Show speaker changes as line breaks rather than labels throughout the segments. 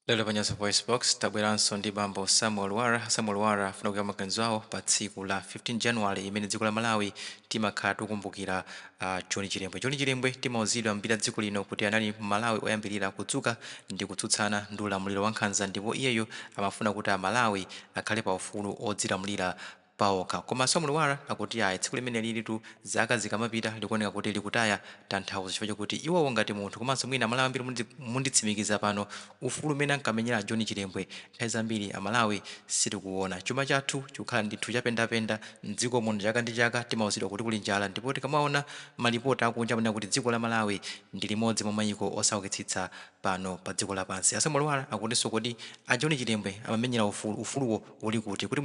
Lero pa Nyasa VoiceBox tabweranso ndi bambo Samuel Lwara. Samuel Lwara afuna kuika maganizo awo pa tsiku la 15 January imene dziko la Malawi timakhala tikukumbukira John Chilembwe. John Chilembwe timauzidwa mbiri ya dziko lino kuti anali Mmalawi oyambirira kudzuka ndi kutsutsana ndi ulamuliro wa nkhanza ndipo iyeyo amafuna kuti Amalawi akhale pa ufulu odzilamulira paokha. Koma Samuel Lwara akuti ayi, tsiku limene lilitu zaka zikamapita likuoneka kuti likutaya tanthauzo chifukwa chokuti iwowo ngati munthu komanso mwina Amalawi ambiri munditsimikiza pano, ufulu umene ankamenyera John Chilembwe nthawi zambiri Amalawi sitikuwuona. Chuma chathu chikukhala ndithu chapendapenda m'dziko muno, chaka ndi chaka timauzidwa kuti kuli njala ndipo tikamaona malipoti akunja amanena kuti dziko la Malawi ndi limodzi mwa mayiko osaukitsitsa pano pa dziko lapansi. A Samuel Lwara akutinso kodi a John Chilembwe amamenyera ufulu, ufuluwo uli kuti? Kuti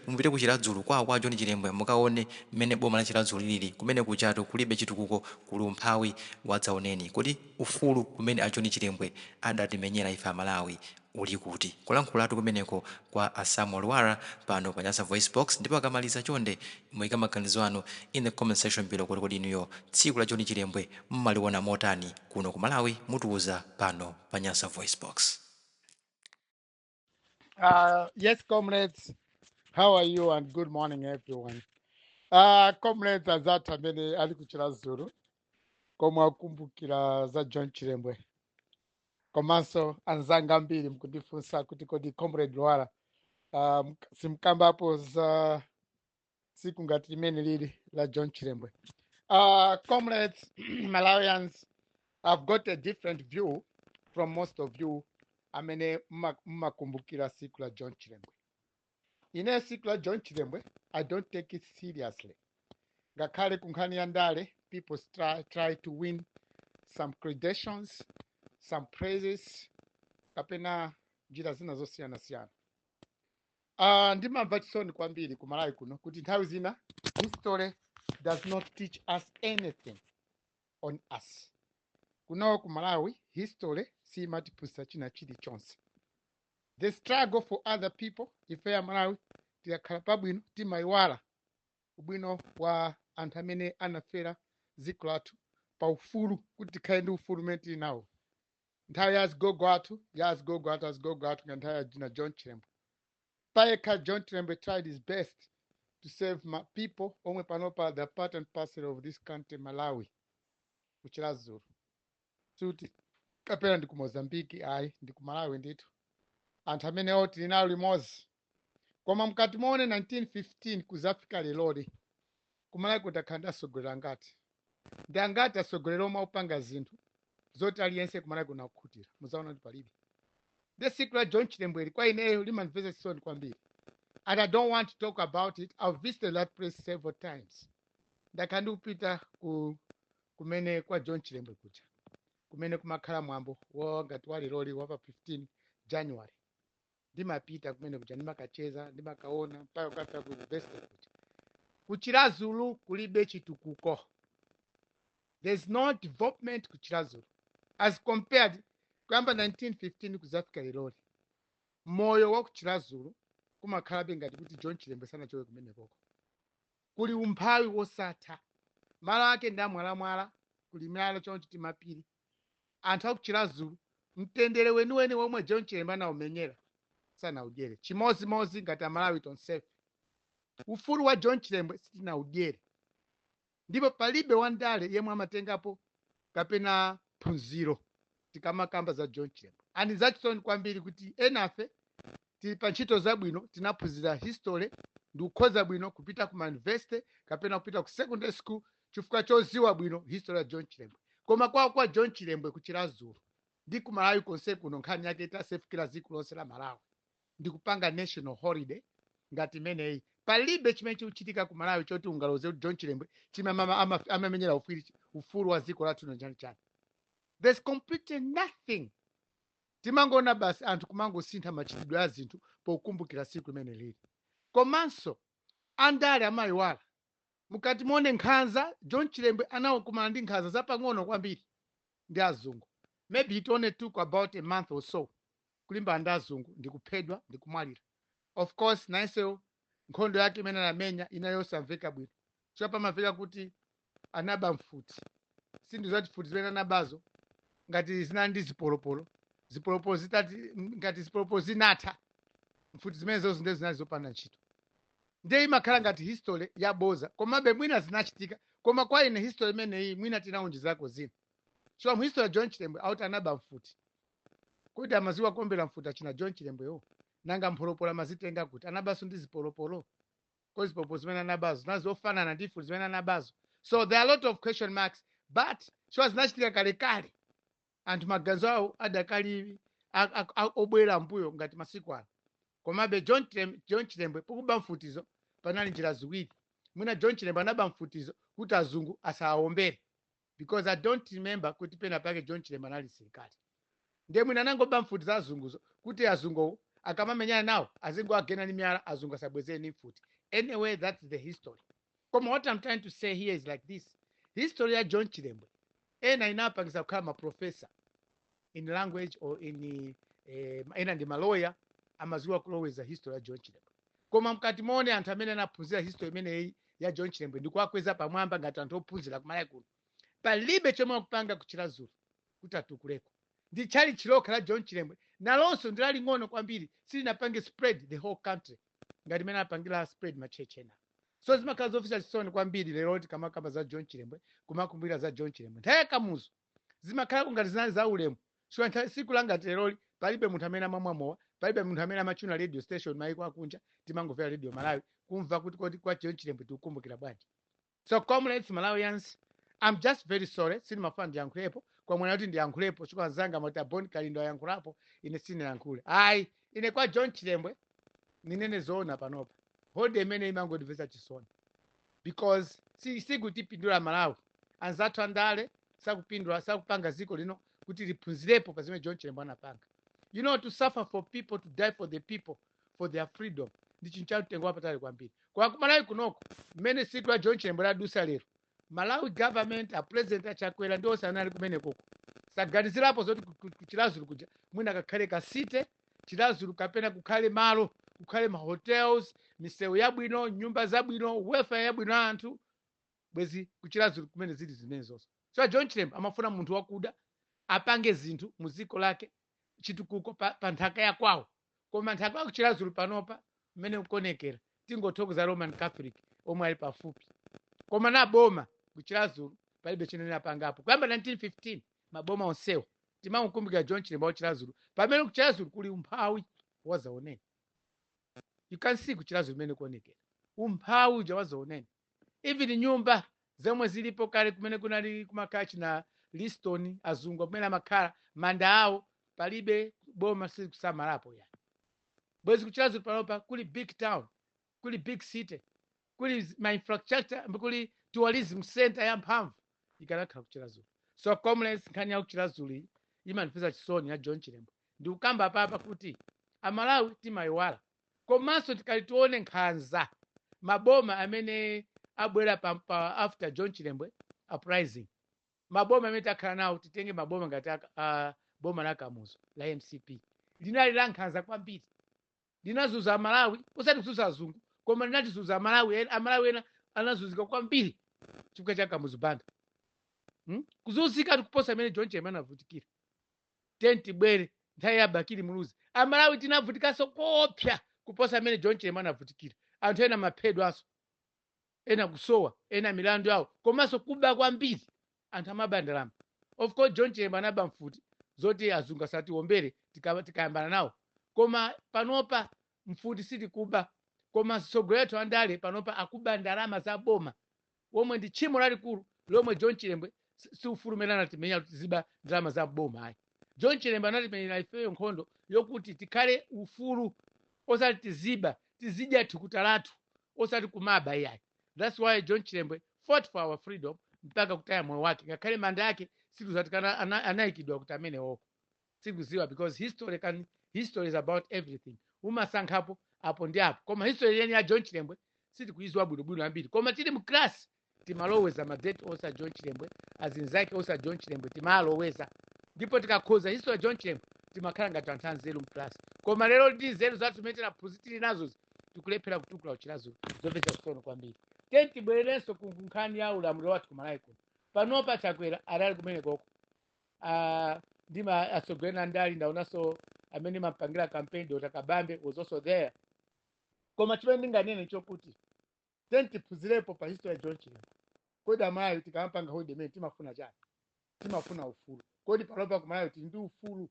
mupite ku Chiradzulu kwawo kwa a John Chilembwe mukaone mmene boma la Chiradzulu lilili, kumene kujatu kulibe chitukuko, kuli umphawi wadzaoneni. Kodi ufulu umene a John Chilembwe adatimenyera ife Amalawi uli kuti? Kulankhulatu kumeneko kwa a Samuel Lwara pano pa Nyasa VoiceBox ndipo akamaliza chonde muike maganizo anu in the comment section below kuti kodi inuyo tsiku la John Chilembwe mumaliona motani kuno ku Malawi? Mutiuza pano pa Nyasa VoiceBox.
Yes, comrades, how are you and good morning, everyone. Comrades, anzathu amene ali ku Chiradzulu komwe akukumbukira za John Chilembwe, komanso anzanga ambiri mkundifunsa kuti kodi Comrade Lwara simkambapo za tsiku ngati limene lili la John Chilembwe? Comrades, Malawians, I've got a different view from most of you amene mmakumbukira tsiku la John Chilembwe. Ine tsiku la John Chilembwe, I don't take it seriously. Ngakhale ku nkhani ya ndale, people try to win some credentials, some praises, kapena njira zina zosiyanasiyana. Ndimamva chisoni kwambiri ku Malawi kuno kuti nthawi zina history does not teach us anything on us. Kuno ku Malawi history simatiphunzitsa china chilichonse. The struggle for other people, ife ya Malawi tikakhala pabwino timayiwala ubwino wa anthu amene anafera dziko lathu pa ufulu, kuti tikhale ndi ufulu umene tili nawo. Nthawi ya azigogo athu, ya azigogo athu, azigogo athu, nga nthawi ya jina John Chilembwe payekha, John Chilembwe tried his best to save my people omwe panopa the part and parcel of this country Malawi. Kuchiradzulu suti kapena ndi ku Mozambiki, ayi, ndi ku Malawi ndithu, anthu amenewo tili nawo limodzi. Koma mkati muone 1915 kuzafika leloli, ku Malawi kutakhala ndi atsogoleri angati? Ndi angati atsogoleri omwe akupanga zinthu zoti aliyense ku Malawi kuno akukhutira? Muzaona kuti palibe. The tsiku la John Chilembweli kwa ineyo limandipeza chisoni kwambiri and I don't want to talk about it. I've visited that place several times. Ndakhala ndikupita ku kumene kwa John Chilembwe kuja, kumene kumakhala mwambo wa ngati wa leloli wa pa 15 January. Ndimapita kumene kuja, ndimakacheza, ndimakaona mpaka kukafika ku university kuja. Kuchirazulu kulibe chitukuko. There's no development kuchirazulu as compared kuyamba 1915 kuzafika leloli. Moyo wa kuchirazulu kumakhalabe ngati kuti John Chilembwe sanachoke kumenekoko. Kuli umphawi wosatha, malo ake ndi amwalamwala, kuli miyala choncho, timapiri. Anthu akuchirazulu mtendere weniweni womwe John Chilembwe anaumenyera sanaudyere, chimozimozi ngati Amalawi tonsefe. Ufulu wa John Chilembwe sitinaudyere ndipo palibe wandale yemwe amatengapo kapena phunziro tikamakamba za John Chilembwe. And zachisoni kwambiri kuti enafe tili pa ntchito zabwino, tinaphunzira history ndi kukhoza bwino kupita ku university kapena kupita ku secondary school chifukwa choziwa bwino history ya John Chilembwe. Koma kwa John Chilembwe kuchirazulu ndi ku Malawi konse kuno, nkhani yake itasefukira dziko lonse la Malawi ndi kupanga national holiday ngati imeneyi, palibe chimene chikuchitika ku Malawi choti ungaloze kuti John Chilembwe chimene amamenyera ufulu wa dziko lathu no chani chani. There's completely nothing. Timangoona basi anthu kumangosintha machitidwe a zinthu pokumbukira tsiku limene lili. Komanso andale amayiwala. Mukati muone nkhanza, John Chilembwe anakumana ndi nkhanza zapang'ono kwambiri ndi azungu. Maybe it only took about a month or so kulimbana ndi azungu ndi kuphedwa ndi kumwalira. Of course nayenso nkhondo yake imene anamenya inayo yosamveka bwino, chifukwa pamamveka kuti anaba mfuti. Sindizati mfuti zimene anabazo ngati zinali ndi zipolopolo. Zipolopolo zitati, ngati zipolopolo zinatha, mfuti zimenezozo ndiye zinali zopanda ntchito. Ndiye imakhala ngati history yaboza, komabe mwina zinachitika. Koma kwa ine history imeneyi mwina tinawonjezako zina. So mu history ya John Chilembwe auti anaba mfuti. Kodi amaziwa kuombera mfuti achina John Chilembwewo? Nanga mpholopolo amazitenga kuti? Anabanso ndi zipolopolo? Ko zipolopolo zimene anabazo zinazofanana ndi mfuti zimene anabazo? So there are a lot of question marks, but so zinachitika kalekale, anthu maganizo awo adakali obwera mbuyo ngati masiku ano. Komabe John Chilembwe pokuba mfutizo panali njira ziwiri. Mwina John Chilembwe anaba mfutizo kuti azungu asawaombere, because I don't remember kuti pena pake John Chilembwe anali msilikali. Ndiye mwina anangoba mfuti za azunguzo kuti azunguwo akamamenyana nawo azingoagenda ndi miyala, azungu asabwezere ni mfuti. Anyway, that's the history. Koma what I'm trying to say here is like this: history ya John Chilembwe ena inapangisa kukhala maprofessor in language or in ena ndi maloya, amaziwa kuloweza history ya John Chilembwe. Koma mkati muone anthu amene anaphunzira history imeneyi ya John Chilembwe ndikuwakweza pamwamba ngati anthu ophunzira kumalawi kuno, palibe chomwe akupanga kuChiradzulu kuti atukuleko. Ndi tchalitchi lokha la John Chilembwe, nalonso ndi laling'ono kwambiri, silinapange spread the whole country ngati imene anapangira spread machechi ena. So zimakhala zomvetsa chisoni kwambiri lero tikamakamba za John Chilembwe, kumakumbukira za John Chilembwe. Nthawi yakamuzo zimakhala ngati zinali za ulemu. So tsiku langati leroli palibe munthu amene amamwa mowa, palibe munthu amene amachuna radio station maiko akunja, timangomvera Radio Malawi kumva kuti kodi kwa John Chilembwe tikukumbukira bwanji. So comrades, Malawians, I'm just very sorry, sindimafuna ndiyankhulepo kwamwena kuti ndiyankhulepo chifukwa anzanga amati aboni Kalindo ayankhulapo, ine sindinayankhule ayi. Ine kwa John Chilembwe ninene zoona, panopa holiday imene imangondimvetsa chisoni because sikutipindula Malawi. Anzathu andale sakupindula, sakupanga dziko lino kuti liphunzirepo pa zimene John Chilembwe anapanga. To suffer for people, to die for the people, for their freedom, ndi chinthu cha mtengo wapatali kwambiri. Kwa kumalawi kunoko, mmene siku la John Chilembwe ladusa lero, Malawi government, a president aChakwera ndi onse anali kumene koko saganizirapo zoti kuChiradzulu kuja mwina kakhale kasite Chiradzulu, kapena kukhale malo, kukhale ma hotels, misewu yabwino, nyumba zabwino, welfare yabwino ya anthu, bwezi kuChiradzulu kumene zili zimenezonso. So John Chilembwe amafuna munthu wakuda apange zinthu mu dziko lake, chitukuko pa nthaka ya kwawo. Koma nthaka ya kuChiradzulu panopa mmene kukonekera, tingothokoza Roman Catholic omwe ali pafupi, koma na boma kuChiradzulu palibe chimene apangapo kuyamba 1915. Maboma onsewo timamukumbukira John Chilembwe wa Chiradzulu, pamene kuChiradzulu kuli umphawi wazaoneni. You can see kuChiradzulu kumene kuonekera umphawi uja wazaoneni. Even nyumba zomwe zilipo kale kumene kunali kumakhala china Liston, azungu kumene amakhala, manda awo palibe, boma sikusamalapo ya. Bwezi kuChiradzulu panopa kuli big town, kuli big city, kuli ma infrastructure, kuli tourism center ya mphamvu ikanakhala kuChiradzulu. So comrades, nkhani ya kuChiradzulu iyi imandipeza chisoni ya John Chilembwe. Ndikukamba papa kuti Amalawi timayiwala, komanso tikali tione nkhanza maboma amene abwera pa after John Chilembwe uprising, maboma amene takhala nawo. Titenge maboma ngati boma la Kamuzu la MCP, linali la nkhanza kwambiri, linazunza Amalawi, osati kuzunza azungu, koma linatizunza Amalawi. Amalawi ena anazunzika kwambiri chifukwa cha Kamuzu Banda, Kuzunzika kuposa amene John Chilembwe anavutikira. Tibwere nthawi ya Bakili Muluzi, Amalawi tinavutikanso kopsa kuposa amene John Chilembwe anavutikira. Anthu ena maphedwanso, ena kusowa, ena milandu yawo, komanso kuba kwambiri, anthu amaba ndalama. Of course John Chilembwe anaba mfuti zoti azungu asatiombere tikayambana nawo, koma panopa mfuti sitikuba, koma atsogoleri athu andale panopa akuba ndalama za boma, womwe ndi tchimo lalikulu lomwe John Chilembwe siufulumira anatimenya kuti tiziba ndalama za boma ayi. John Chilembwe anatimenyera ifeyo nkhondo yokuti tikhale ufulu, osati tiziba, tizidya thukuta lathu, osati kumaba iyayi. That's why John Chilembwe fought for our freedom mpaka kutaya moyo wake, ngakhale manda ake sikuzatikana anayikidwa kuti amenewo sikuziwa, because history is about everything, umasankhapo apo ndi apo. Koma history yeni ya John Chilembwe sitikuiziwa bwinobwino ambiri, koma tili mu class timaloweza madate onse a John Chilembwe, azinzake onse a John Chilembwe timaloweza, ndipo tikakhoza history ya John Chilembwe timakhala ngati anthu anzeru mu class. Koma lero ndi nzeru zathu zimene tinaphunzira tili nazozi tikulephera kutukula kuChiradzulu, zomvetsa chisoni kwambiri. Tiyeni tibwererenso ku nkhani ya ulamuliro wathu kumalawi kuno. Panopa Chakwera adali kumene koko. Ndi ma atsogoleri andali ndaonanso amene mapangira campaign, Dr Kabambe was also there. Koma chimene ndinganene chokuti then tiphunzirepo pa history ya John Chilembwe. Kodi Amalawi tikamapanga holiday imene timafuna chani? Timafuna ufulu. Kodi panopa kumalawi tili ndi ufulu?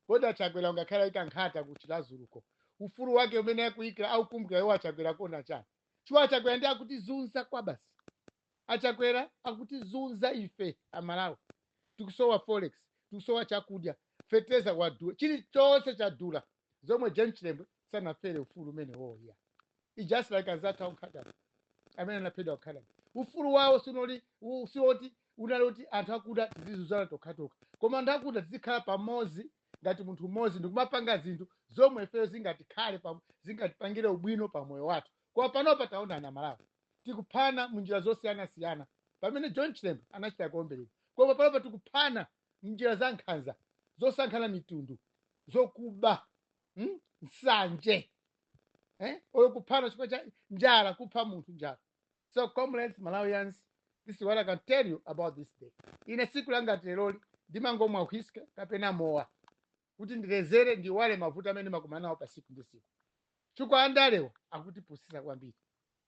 Kodi Achakwera ungakhala ika nkhata ku Chiradzuluko, ufulu wake umene akuyikira aukumbukira iwo Achakwera kuona chani? Chifukwa Achakwera ndi akutizunza kwa basi. Achakwera akutizunza ife Amalawi. Tikusowa forex, tikusowa chakudya, fetereza wadula, chilichonse chadula, zomwe John Chilembwe sanafere ufulu umene woya. It's just like anzathu akunkhata amene anaphedwa kukhala ufulu wawo sinoli siwoti unali kuti anthu akuda tizizuzana tokhatokha, koma anthu akuda tizikhala pamodzi ngati munthu mmodzi ndikumapanga zinthu zomwe ifeyo zingatikhale zingatipangire ubwino pa moyo wathu. Koma panopa taonana, Malawi tikuphana munjira zosiyanasiyana, pamene John Chilembwe anachita kuomberedwa. Koma panopa tikuphana munjira za nkhanza, zosankhana mitundu, zokuba, Nsanje, eh? Oyo kuphana chifukwa cha njala, kupha munthu njala. So comrades, Malawians, this is what I can tell you about this day. Ine siku langa leroli ndimangomwa whisky kapena mowa kuti ndilezere, ndiwale mavuto amene makumana nawo pa siku ndi siku, chifukwa andalewa akutipusisa kwambiri.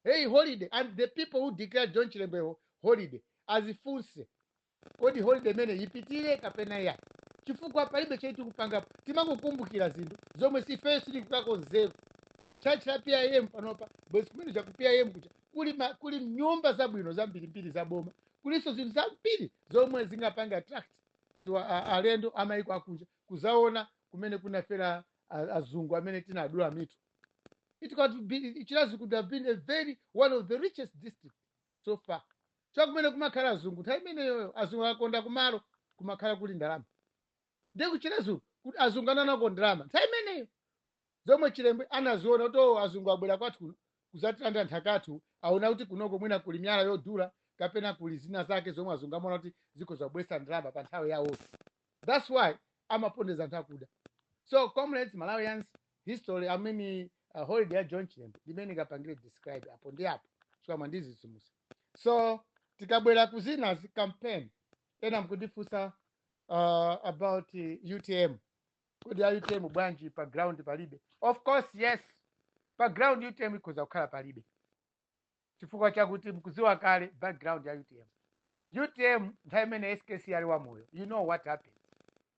Hey, holiday, and the people who declare John Chilembwe holiday azifunse, kodi holiday imene ipitire kapena ya? Chifukwa palibe chaitu kupangapo, timangokumbukira zinthu zomwe sifeyo sitikukako nzeru. Church la PIM panopa bwezi kumene cha ku PIM kuja kuli, kuli nyumba zabwino zambirimbiri zaboma, kulinso zinthu zambiri zomwe zingapanga attract to alendo amayiko akunja kuzaona kumene kunafera azungu amene tinadula mitu. It could be, Chiradzulu could have been a very one of the richest district so far. So kumene kumakhala azungu nthawi imeneyoyo, azungu akonda kumalo kumakhala kuli ndalama, ndiye kuChiradzulu kuti azungu ananako ndalama nthawi imeneyo, zomwe Chilembwe anaziona kuti, oh, azungu abwera kwathu kuno kuzatilanda nthakathu, aona kuti kunoko mwina kuli miyala yodula kapena kuli zina zake zomwe azungu amaona kuti ziko zabwesa ndalama pa nthawi yawo. That's why amapondeza anthu akuda. So comrades, Malawians, history, I mean, holiday ya John Chilembwe limene ikapangire describe apo ndi apo chifukwa ndizizumusa. So tikabwera kuzinazi, campaign, ena mkundifunsa about UTM, kodi ya UTM bwanji pa ground palibe? Of course, yes, pa ground UTM ikhoza kukhala palibe chifukwa chakuti mkuziwa kale background ya UTM. UTM nthawi imene SKC ali wamoyo, you know what happened.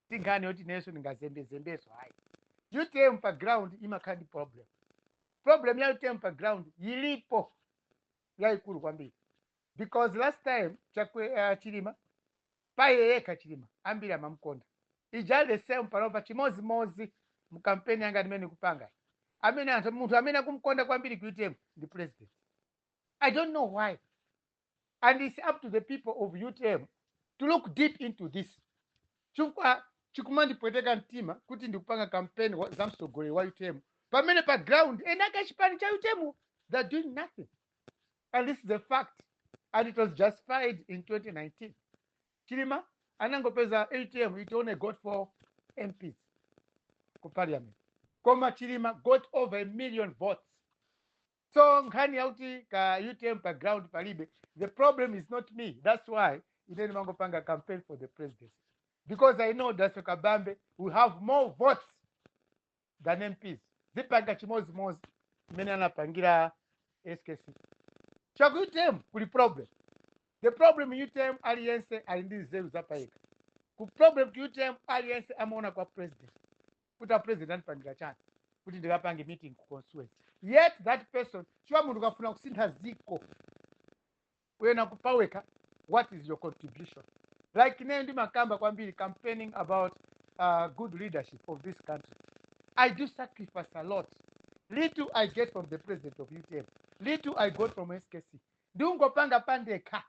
Tinkhani yoti nenso ndingazembezembeso hayi. UTM pa ground imakhala ndi problem. Problem ya UTM pa ground ilipo yayikulu kwambiri, because last time chakwe Chilima paye yekha, Chilima ambiri amamukonda. Ija the same panopa, chimozimozi mkampeni yanga ndimene kupanga, amene anthu munthu amene akumkonda kwambiri ku UTM ndi president. I don't know why, and it's up to the people of UTM to look deep into this, chifukwa chikumandipweteka mtima kuti ndikupanga campaign za mtsogoleri wa UTM pamene pa ground ena akachipani cha UTM, they're doing nothing. And this is a fact, and it was justified in 2019. Chilima anangopeza UTM, it only got four MPs ku parliament, koma Chilima got over a million votes. So nkhani yakuti ka UTM pa ground palibe, the problem is not me. That's why ine ndimangopanga campaign for the presidency, because I know that Kabambe will have more votes than MPs. Zipanga chimozimozi imene anapangira SKC. Chaku UTM kuli problem. The problem, UTM aliyense ali ndi nzeru zapayekha. Ku problem ku UTM, aliyense amaona kwa president kuti a president andipangira chani kuti ndikapange meeting ku constituency? Yet that person, chiwa munthu ukafuna kusintha ziko uyena kupaweka, what is your contribution? Like ine ndimakamba kwambiri campaigning about good leadership of this country. I do sacrifice a lot. Little I get from the president of UTM, little I got from SKC, ndiungopanga pandekha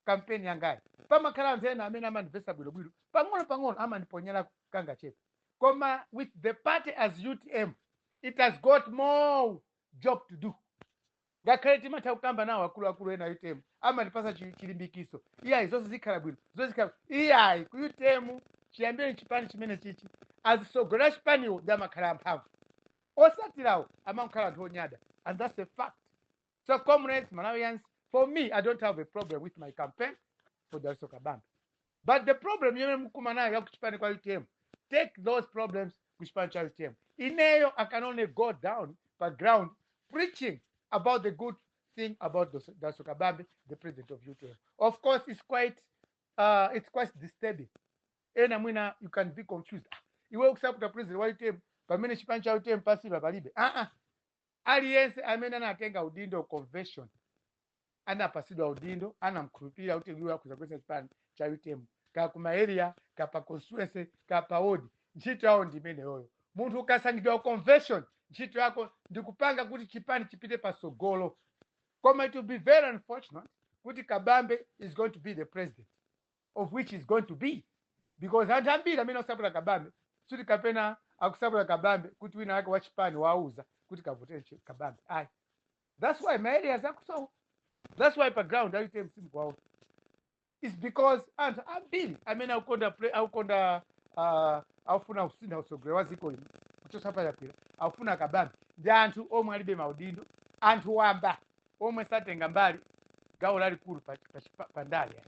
kampeni yangayi. Pamakhala anthu ena amene amandimvesa bwinobwino, pang'ono pang'ono amandiponyera kangachepe. Koma with the party as UTM, it has got more job to do. Ngakhale timatha kukamba nawo akuluakulu ena UTM, amandipasa chilimbikiso, iyayi, zonse zikhala bwino, zonse zikhala. Iyayi, ku UTM chiyambire chipani chimene chichi, azisogolera chipaniwo ndi amakhala amphamvu, osatirawo amakhala anthu onyada, and that's a fact. So comrades, Malawians, for me, I don't have a problem with my campaign for Dalitso Kabambe. But the problem yomwe mukuma nayo yakuchipani kwa UTM, take those problems kuchipani cha UTM. Ineyo, I can only go down pa ground preaching about the good thing about Dalitso Kabambe, the president of UTM. Of course, it's quite disturbing. Ena mwina you can be confused. Ah, iwe ukusapota president wa UTM pamene chipani cha UTM pasipa palibe. Ah ah, aliyense amene anatenga udindo convention, anapasidwa udindo, anamkhulupirira kuti iwe akhuza kuwesa chipani cha UTM, ka kuma area, ka pa constituency, ka pa ward. Ntchito yawo ndi imeneyoyo. Munthu ukasankhidwa convention, ntchito yako ndikupanga kuti chipani chipite pasogolo. Koma it will be very unfortunate kuti Kabambe is going to be the president, of which is going to be, because anthu ambiri amene akusapota Kabambe suti kapena akusapota Kabambe kuti wina wake wachipani wauza kuti kavotere Kabambe, ayi. That's why ma areas akusowa. That's why pa ground a UTM simukuwaona. It's because anthu ambiri amene akukonda, akufuna kusintha utsogoleri wa dziko lino, kuchotsa Chakwera, akufuna Kabambe, ndi anthu omwe alibe maudindo, anthu wamba omwe satenga mbali gawo lalikulu pa ndale.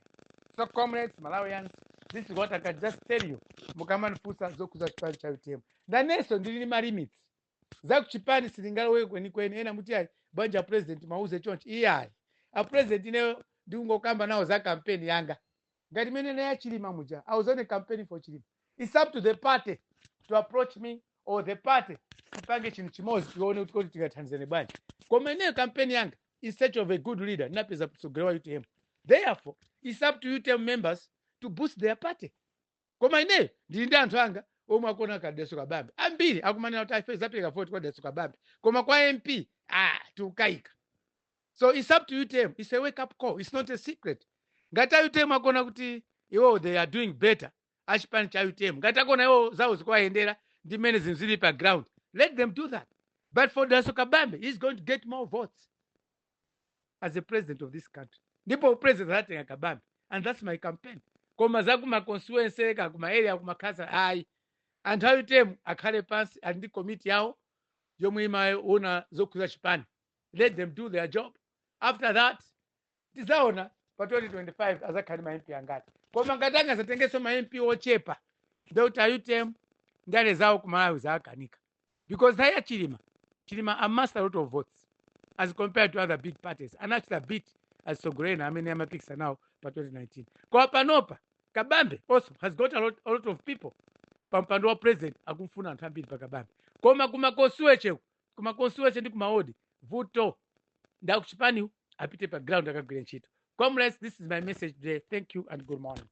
So comrades, Malawians, this is what I can just tell you. Mukamanifunsa zokhuza chipani cha UTM, nanenso ndili ndi ma limits zakuchipani, silingalowe kwenikweni. Ena muti, "Ayi banja, president mauze chonchi." Iyayi, a president ineyo ndikungokamba nawo za campaign yanga ngati imene naye Chilima muja. I was on a campaign for Chilima. It's up to the party to approach me or the party tipange chinthu chimodzi, tione kuti kodi tingathandizane bwanji. Koma ineyo campaign yanga in search of a good leader, ndinapeza mtsogoleri wa UTM. Therefore, it's up to UTM members to boost their party. Koma ineyo ndili ndi anthu anga omwe akuona ka Dalitso Kabambe. Ambiri akumanena kuti ife zapereka vote kwa Dalitso Kabambe, koma kwa MP, ah, tikukayika. So it's up to UTM. It's a wake up call, it's not a secret. Ngati a UTM akuona kuti iwo they are doing better, achipani cha UTM, ngati akuona iwo zawo zikuwayendera ndi mmene zinthu zili pa ground, let them do that. But for Dalitso Kabambe, he's going to get more votes as a president of this country, ndipo president anatenga Kabambe, and that's my campaign. Koma zakuma constituency, ka kuma area, kumakhaza, ayi. Anthu a UTM akhale pansi, ali ndi komiti yawo yomwe imaona zokhuza chipani. Let them do their job. After that, tizaona pa 2025 azakhale ma MP angati. Koma ngati angazatengenso ma MP ochepa, ndekuti a UTM ndale zawo kumalawi zaakanika, because nthawi ya Chilima, Chilima amassed a lot of votes as compared to other big parties. Anachita beat atsogoleri amene amapikisa nawo pa 2019. Koma panopa Kabambe also has got a lot of people pa mpando wa president. Akumfuna anthu ambiri pa Kabambe, koma kuma constituency, kuma constituency ndi kuma ward, vuto ndakuchipaniwo apite pa ground akagwire ntchito. Comrades, this is my message today. Thank you and good morning.